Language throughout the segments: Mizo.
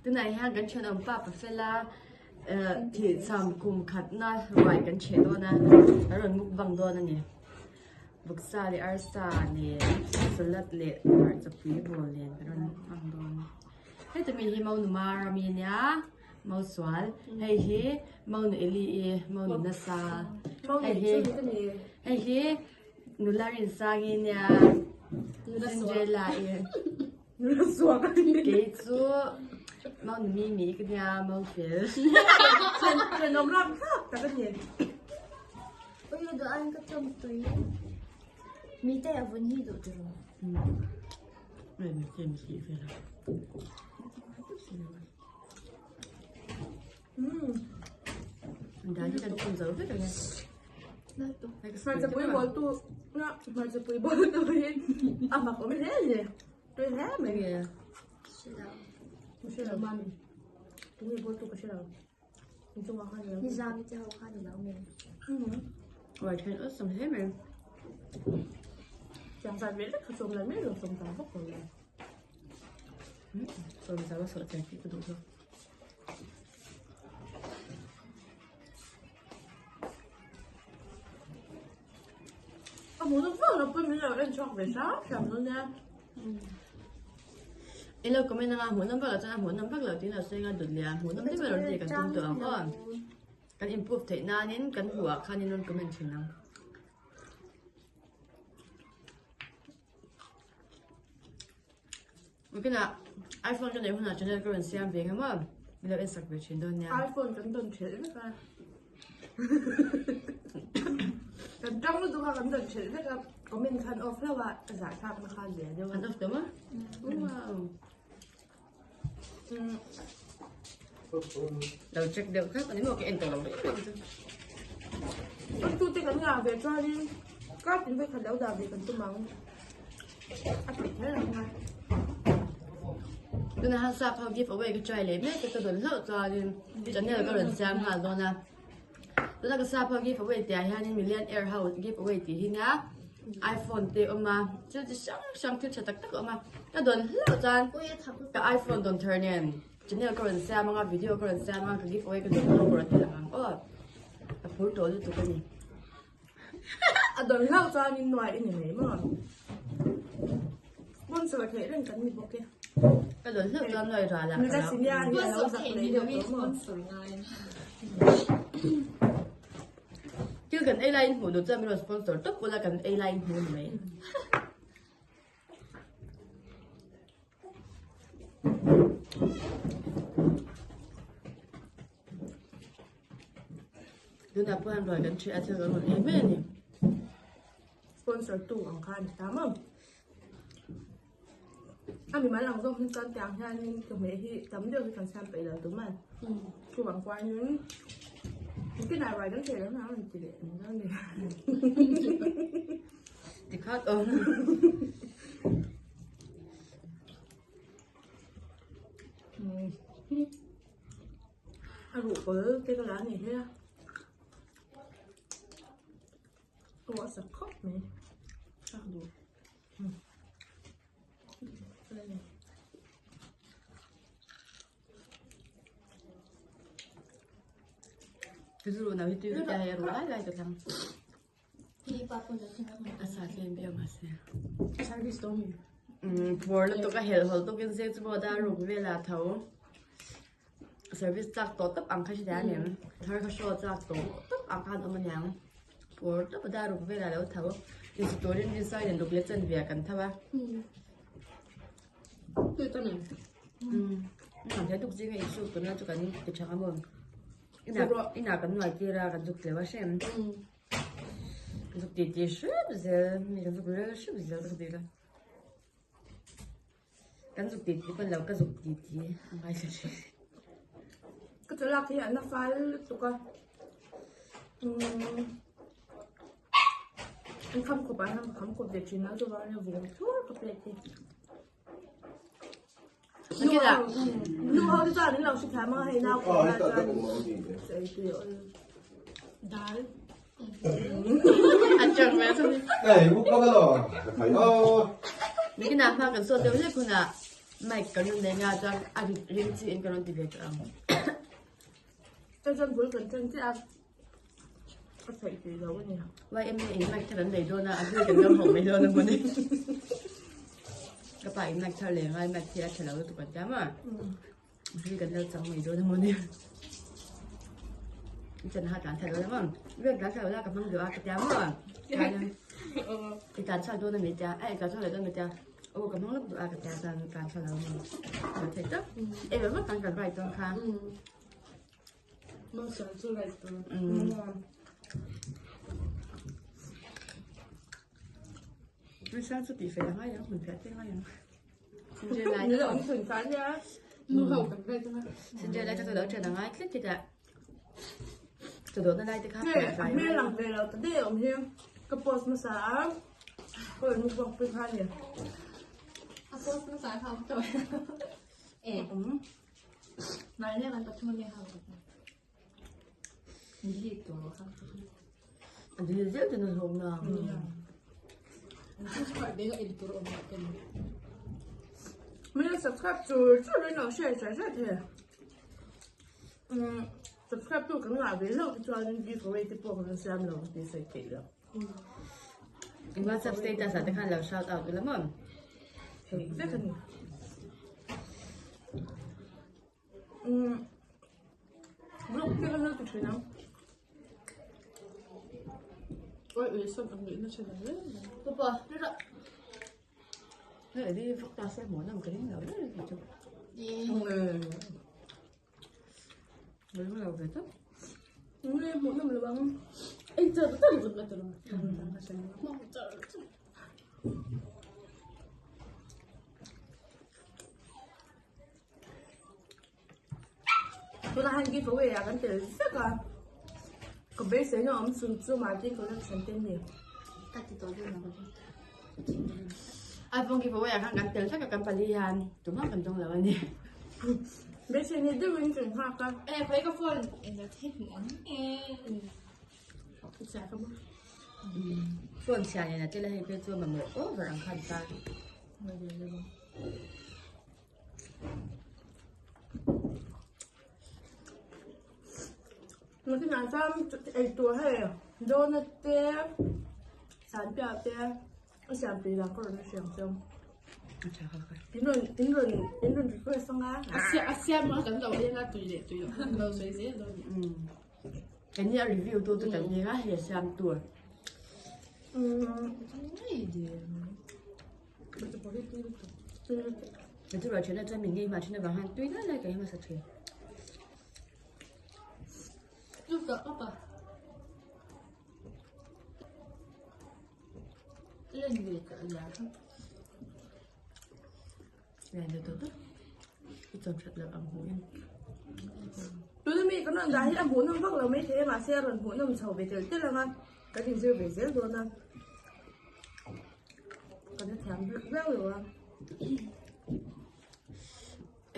Tunah hian kan thenawm pa Pafela thihcham kum khatna ruai kan chhe dawn a, a rawn mukbang dawn a ni. Vawksa leh arsa leh salad leh hmarcha pui bawl nen kan rawn hmang dawn. Heti mi hi Maunu Marami a nia, Mausual. Hei hi Maunu Eli-i, Maunu Nasa. Hei hi hei hi Nula Rinsangi a nia, Cinderella-i. Nula suak a ni. Kei chu Maunu Mimi ka nia, Maufel. Thenawm rap thlak tak a ni. Ui duh an ka chawm tui. Mite a vun hi duh tiro. Ui mi kem hi vela. Dan hi kan tum zo vek ang e. Hmarchapui bawl tu hmarchapui bawl tu hi a mak awm hle a ni. Tui hle mai. Hrelo. Ka hrelo mami. Tunge bawl tu ka hrelo. Nizami te ho kha ni lo mi. Uai then awesome hle mai. Chiang zat ve lek kha chawm lai mai lo chawm tam vak lo le. Chawm zau a sawh chen tih ka duh zawk. A hmuh nawm vak lo pawn min lo en chhuak ve hram hram dawn nia. I lo comment anga hmuh nawm vak lo chuan a hmuh nawm vak lo tiin lo sawi anga dut leh a hmuh nawm deuh ber tih kan tum tawh ang aw. Kan improve theih nanin kan hmuh ah khanin rawn comment thin ang. Makina iPhone ka neih hunah channel ka rawn siam ve ngam a, min lo en sak ve thin dawn nia. iPhone kan dawn thelh vek a. Kan tang lutuk a kan dawn thelh vek a, comment khan off hlauh a, a zahthlak na khan ve deuh a. An off tawh maw? Wow. Lo check deuh kha, ani maw ka en tawh lo reng reng chu. Kan tute kan ngah ve chuanin kar tin vawikhat lo dah ve kan tum ang. A theih kher ang a. Tuna han sap ho give away ka try leh mek ka dawn hlauh chuanin channel ka rawn siam nghal dawn a. Tuna ka sap ho give away tih ah hianin million air ho give away tih hi nia iPhone te a awm a, thil chi hrang hrang thil tha tak tak a awm a. Ka dawn hlauh chuan ka iPhone dawn thar nen channel ka rawn siam anga video ka rawn siam anga ka give away ka dawn hlauh ka rawn ti lang ang aw. A phur tawh lutuk a ni. A dawn hlauh chuan in nuai i ni mai maw? Sponsor theih reng kan ni bawk e. Ka dawn hlauh chuan nuai ral ah. Nula Sinia hi a lo zak leh deuh tawh maw? Thil kan ei laiin hmuh duh chuan min rawn sponsor tawp ula kan ei laiin hmuh ni mai. Tunah pawh hian ruai kan ṭhiah a thil kan rawn ei mai a ni. Sponsor tu ang kha a ni ta maw? A mimal ang zawk hi chuan tiang hianin chawhmeh hi tam deuh hi kan siam peih lo tum a. Chuvang chuanin nikinah ruai kan thei lo na a rawn ti leh ang dawn a ni. Tikhat awm. A ruh kawl te ka la ni hle a. Aw a sak khawp mai. Chak duh. Tuzuru na hi tu te hai ru lai lai ka thang. A sa tlem viau mahse. Service to mi. Phur lutuk a helh hawlh tukin zing chu pawh dar ruk velah tho service chak tawh tawp ang kha hria aniang thar kha show chak tawh tawp ang khan awm aniang phur tawp a dar ruk velah lo tho insu turin rinsawi nen ruk leh chanve ah kan tho a. An thei tuk zinga insu tuna chu kan ti tha ang a maw inah kan nuai tir a kan zuk tleu a hrem. Zuk ti ti hrep zel mi kan zuk rel hrep zel ka ti la kan zuk ti ti pawn lo ka zuk ti ti a ngai thla thin. Ka chalak hi an la fal lutuk a an kham khawp ah hian ka kham khawp ve thin a chuvangin a vawng thur ka plate hi. Nu ho te chuan an lo hre thiam a hei nau pawh la chuan sawi tui a awl dal. An chang mai chuan. Nikinah hma kan sawt deuh hlek hunah. Mic kan rawn nei nga chuan a rit ring chi in ka rawn ti ve tawh ang. Chuan chuan bul kan ṭan chiah a, a sawi tui lo a ni. YMA in mic thar an nei dawn a, a hlui kan lo hawh mai dawn a maw ni. Ka pa in mic thar leh ngai mic hi a ṭha lo lutuk an tia maw. A hlui kan lo chang mai dawn a maw ni. I chan ha tlan thar lo la maw. Riak tlan thar lo la ka hmang duh a ka tia maw. I tlan chhuak dawn a mi tia, a i tlan chhuak leh dawn a mi tia. Aw ka hmang lawk duh a ka tia chuan tlan thar lo a maw. Lo thei tak. Ei lo vak kan kan ride dawn kha. Mangsan chu right tur. Mangsan chu tih fel a ngai ang, hmun phiah te a ngai ang. Sanjay lai Nilo an thun ta nia. Nu ho kan vel changa. Sanjay lai kha chu lo ṭhen a ngai tlat tlat a. Chawdawhna lai te kha Hei, a hmel ang ve lo ta daih awm hi. Ka post hmasa a. Ka rawn mukbang pui kha a ni. A post hmasa kha awm tawh. Eh. Mahni kan pathum ania kha ka delete tawh kha. A delete zel ten a hlawm na. Min subscribe chur chur in lo share char char thei. Subscribe tu kan ngah ve hlauh te chuan giveaway te pawh kan siam lo tih sawi theih lo. In WhatsApp status ah te khan lo shout out ula maw? Thei vek a ni. Vlog te kan lo ti thin ang. Oi ui sam ang nih na thin ang reng mai. Papa, rira. Hei đi vlog ta se hmuh nawm ka ring lo reng reng chu. Ring lo ve tawp. Nge hmuh nawm lo ang. Ei char char vut mai tawh lo. Char char. Tunah hian giveaway ah kan tel vek a, ka beisei na awm chhun chu Martin collection te ni. Ka ti tawh dawn lo ka iPhone giveaway ah khan kan tel vek a kan pali hian tumah kan dawng lo a ni. Beisei ni deuhin kan nghak a. E khawi ka phone eng la thei hmuh ang e. Chhia ka maw. Phone chhia nen a tel a hei phei chu mamawh over ang khan ta. Nakinah chuan ei tur hei donut te sanpiau te a siam tui dan ka rawn hre ang che in rawn in rawn in rawn request anga a siam a kan lo en a tui leh tui loh kan lo sawi zel dawn a ni. Kan nia review tu te kan nia hei a siam tur. Chu ruah ṭhen chuan min ngei hma ṭhin avang hian tui lai lai ka ei hmasa ṭhin. Lian deuh tawh tawh i chawm ṭhat loh ang hmuhin. Tuna mi kan rawn dah hi a hmuhnawm vak lo maithei a mahse a rawn hmuhnawm chho ve telh telh ang a kan inzir ve zel dawn a kan la thiam viau lo a.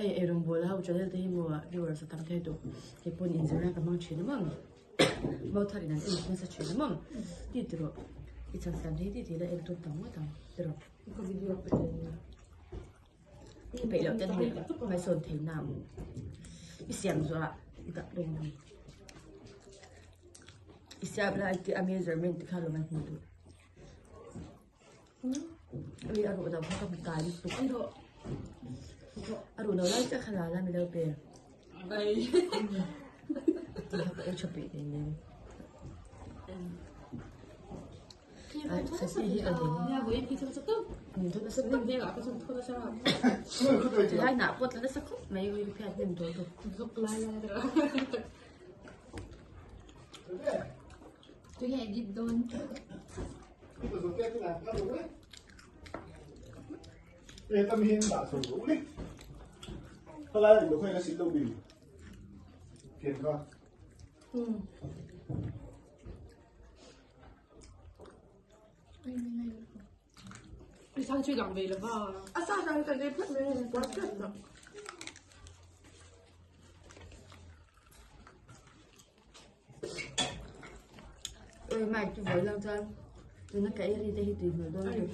Ei ei rawngbawla ho channel te hi maw viewers a tam thei tuk kei pawn inzir nan ka hmang thin a maw mau thar in an en nasa thin a maw ti tiraw i chhan siam thei ti tih la en tum tam ngawt ang tiraw. Ka video ka en a. I peih loh ten hei hmaisawn thei na ang. I siam zuah ah i dah dawn ang. I siam lai te a measurement te kha lo man hmu duh. Ui a ruh lo kha ka hmu kai lutuk. A ruh lo lai chiah kha la la mi lo pe. Ti kha ka ei tha peih nei nen. Tilai hnah pawh tla nasa khawp mai ui phiat hnem dawn bawk. Tui hi edit dawn. A sa dan kan ei phawt mai a ni kual tlat tawh. Oi mic chu vawi lang chuan tuna ka ei ri te hi tui hmel dawn lutuk.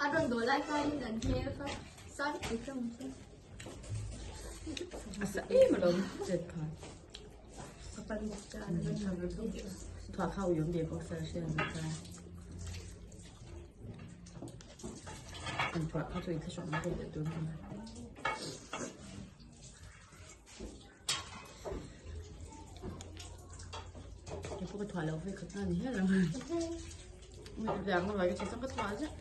A rawn dawl lai kha in an hmel kha san pui tlang chu. A sa em alawm chet kha. Thuah kha ui awm ve bawk sia hriat ang kha. An thuah kha chu inthlahrung mai deuh tur a ni. Hei pawh ka thuah loh vek khat na ni hial ang. Vang a vai ka chang ka thuah ziah.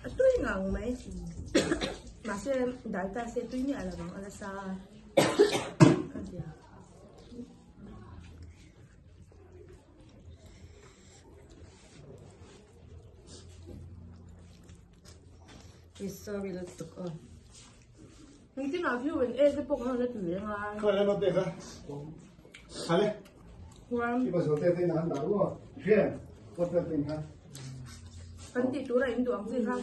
A tui ngang mai. Mahse dal ta se tui miah lo ang a la sa a. Ka zia. Sorry lutuk aw. Engtin ah view in e te pawh kan rawn la ti ve ngai. Khawi la note kha. Hale. Huan. I pasal te te nan dah ruwa. Rian. Pot vel te kha. Kan tih tur a in duh ang chi kha.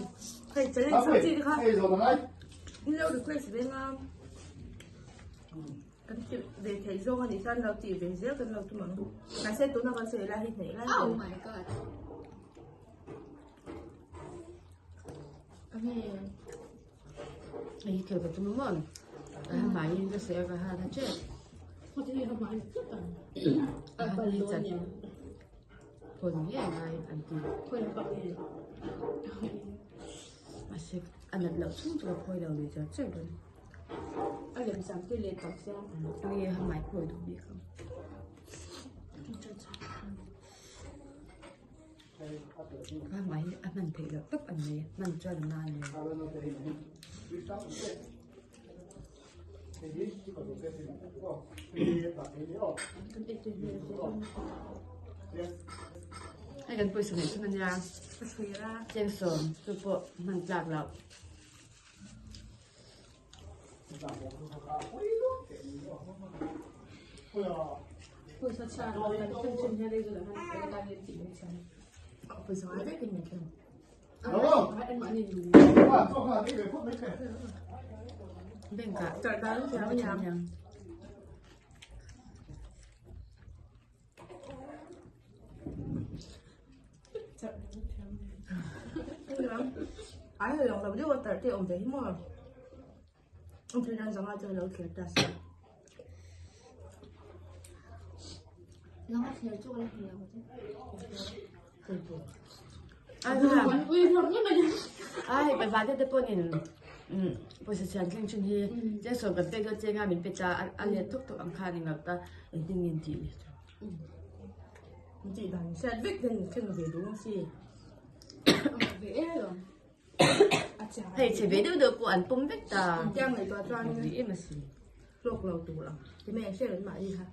Hei challenge ang chi te kha. Hei zo ngai. In lo request ve nga. Kan ti ve thei zawng a nih chuan lo tih ve zel kan lo tum ang. Mahse tuna kan sawi lai hi hneih lai. Oh my god. Hei thil ka tum maw? A ha mai in ka sawi a ka ha na che. A ha hi chan phone nge ngai an ti. Mahse a nat loh chhung chu ka phawi lo lui char char dawn. A lem sam tui leh tawp sia. Tui a ha mai phawi duh bik ang. A mai a hman theih loh tawp an nei hman chuan a na a ni. Hei kan pawisa neih chhun a nia cheng sawm chu pawh hman tlak loh. Bank ah Ai hơi lòng đầu đi qua tờ tiêu ổn thế mà. Ông chuyên đang giống ai chơi lâu thiệt ta sao? Long a thler chu ka la hmu lo che. Ai pai te te pawhin pawisa chhian thleng thin hi cheng sawm kan pek dawn cheng a min pe ta a let thawk thawk ang khan englo ta engtin nge an tih leh chu. Tih dan hriat vek hian thleng ve duh ang si. Hei chhe ve deuh deuh pawh an pawm vek ta. Tiang ngaihtuah chuan em asin. Hlawk lo tur ang. Ti mai hriat an mahni kha.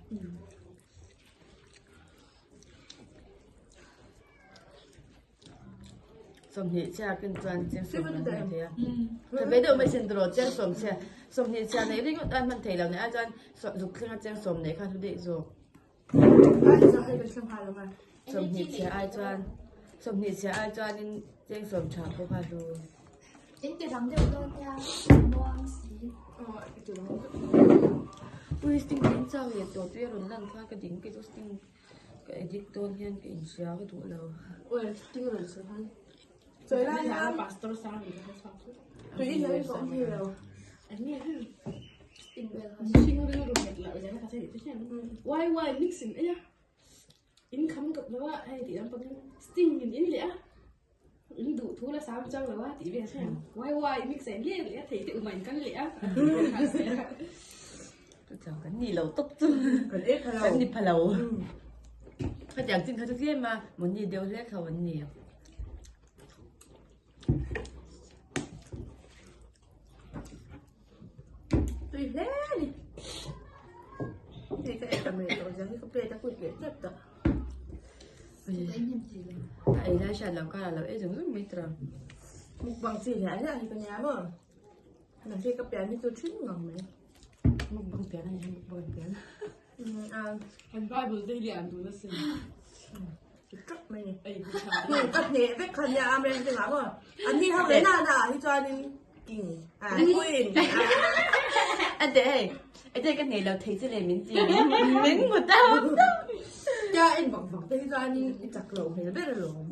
20 chia ken chuan chiang sawm an hman thei a. Tha ve deuh mai sin tawh chiang sawm chia 20 chia nei ringawt a hman thei lo nei ai chuan zuk thlenga chiang sawm nei kha thu daih zawk. 20 chia ai chuan 20 chia ai chuanin chiang sawm tha pawh kha hlu. In ti rang deuh dawn nia muang si. Ui sting ka in chak leh tawh tui a rawn lan khan ka ding kei chu sting Ka edit dawn hian ka inhria ka duh lo. Oi, sting rawn sawi khan. Sawi lai hian pastor sang ri kha chhuak chu. Tui in hian ka awm thei lo. An nge hi. Sting vel kha. Sting ri ru het la zen kha chei ti hian. Why why mix in aya. In kham kap lo a hei ti lam pang sting in in le a. In duh thu la sam chang lo a ti ve hian. Why why mix in le le thei te uma in kan le a. Chutiang kan ni lo tawp chu. Kan e pha lo. Kan ni pha lo. Khatiang chin kha chu tlem a mawni deuh hlek ho an ni. Tui hle ni. Hei ka ei tam leh tawh zia hi ka plate a kut leh tep tawh. A ei lai hriat lo karah lo ei zung zung mai tawh. Mukbang chi hliah hliah hi ka nia maw. Mahse ka pian hi chu thin ngang mai. Mukbang pian a ni hi mukbang pian. Kan Bible te hi lian dun asin. Tap mai ni. Ka hneh vek kha nia am reng chungah maw. An ni ho leh na na ah hi chuanin king ah queen A te hei a te ka hneh lo thei che le min ti min min hmu ta Tia en vak vak te hi chuanin i chak lo hmel ber alawm.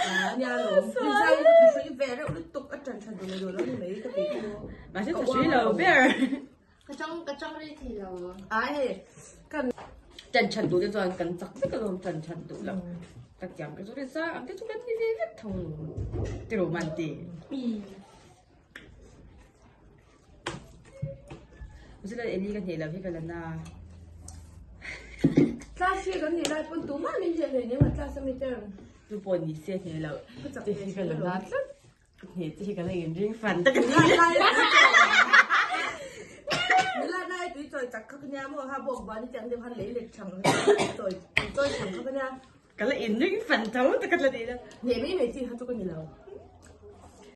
Ah nia alawm. Rinzai ka hrui ve reuh lutuk a ṭan ṭha duh lo ni mai ka ti chu. Mahse tha hrui lo ber. Ka chang ka chang rei thei lo. Ai hei kan Ṭan ṭhat duh te chuan kan chak vek alawm ṭan ṭhat duh lo. Ka tiam ka chu rinzai ang te chu kan ni ve vek tho ti romantic. Zila Eli ka hneh lo hi ka la na. Class hi kan nih lai pawn tumah min hneh hlei nen a class ami te. Tu pawh ni se hneh lo. Te hi ka la na tlat. Hneh te hi ka la inring fan ta ka ti. Nila lai tui chawi chak kha ka nia maw ha bawk ban i tiang deuh khan lei let chang chawi chawi chang kha ka nia. Ka la inring fan tho ta ka la ti la. Hneh mai mai chi kha chu ka ni lo.